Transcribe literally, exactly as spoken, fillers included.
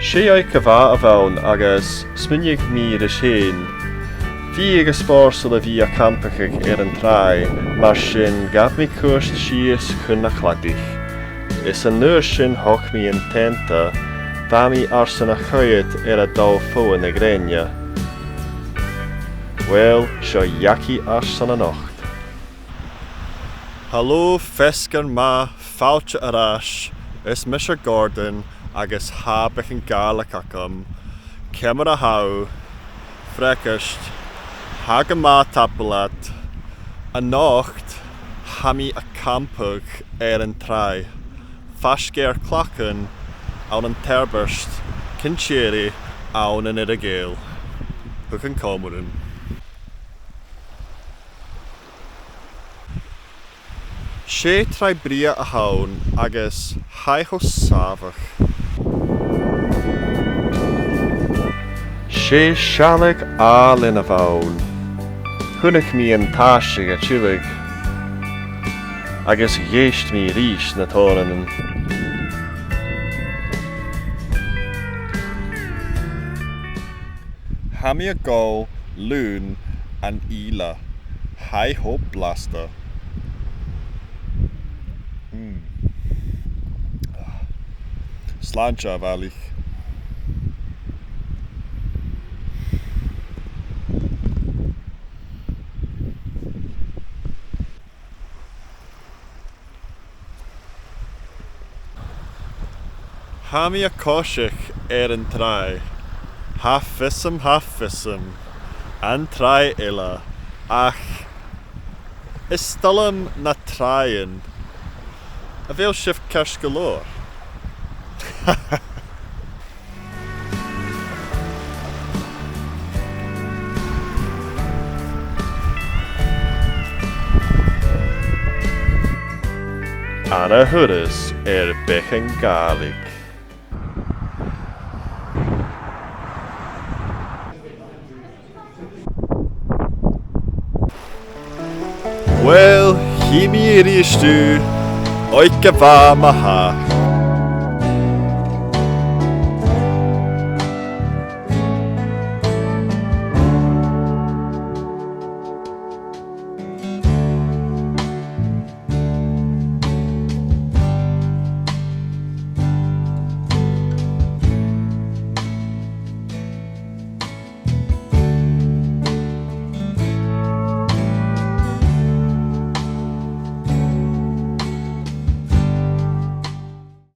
'S e oidhche mhath a bh' ann agus smaoinich mi rium fhìn, bhiodh e spòrsail a bhith a' campachadh air an tràigh, mar sin ghabh mi cuairt sìos chun na cladaich. Is an uair sin thog mi an teanta, bha mi airson a choimhead air an dòigh fodha na grèine. Uill, seo Jackie airson a-nochd. Halò, feasgar math, fàilte air ais. Is mise Gordon agus tha beagan Gàidhlig agam. Ciamar a tha thu? Freagairt, tha gu math, tapadh leat. A-nochd, tha mi a' campadh air an tràigh, faisg air Clachan, ann an Tairbeart, cinnteach ann an Earra-Ghàidheal. Thugainn còmhla rium. 'S e tràigh brèagha a th' ann agus tha e cho sàmhach. 'S e sealladh àlainn a bh' ann. Chunnaic mi an t-aiseag a' tilleadh agus dh'èist mi ris na tonnan. Tha mi a' gabhail Lùn an Ìle. Tha e cho blasta. Mm. Slàinte, a bhalaich. Tha mi a' coiseachd air an tràigh. Tha fios agam, tha fios agam. An tràigh eile. Ach is toil leam na tràighean. A bheil sibh ceart gu leòr? An ath thuras air Beagan Gàidhlig. Uill, chì mi a-rithist thu. Oidhche mhath ma-thà.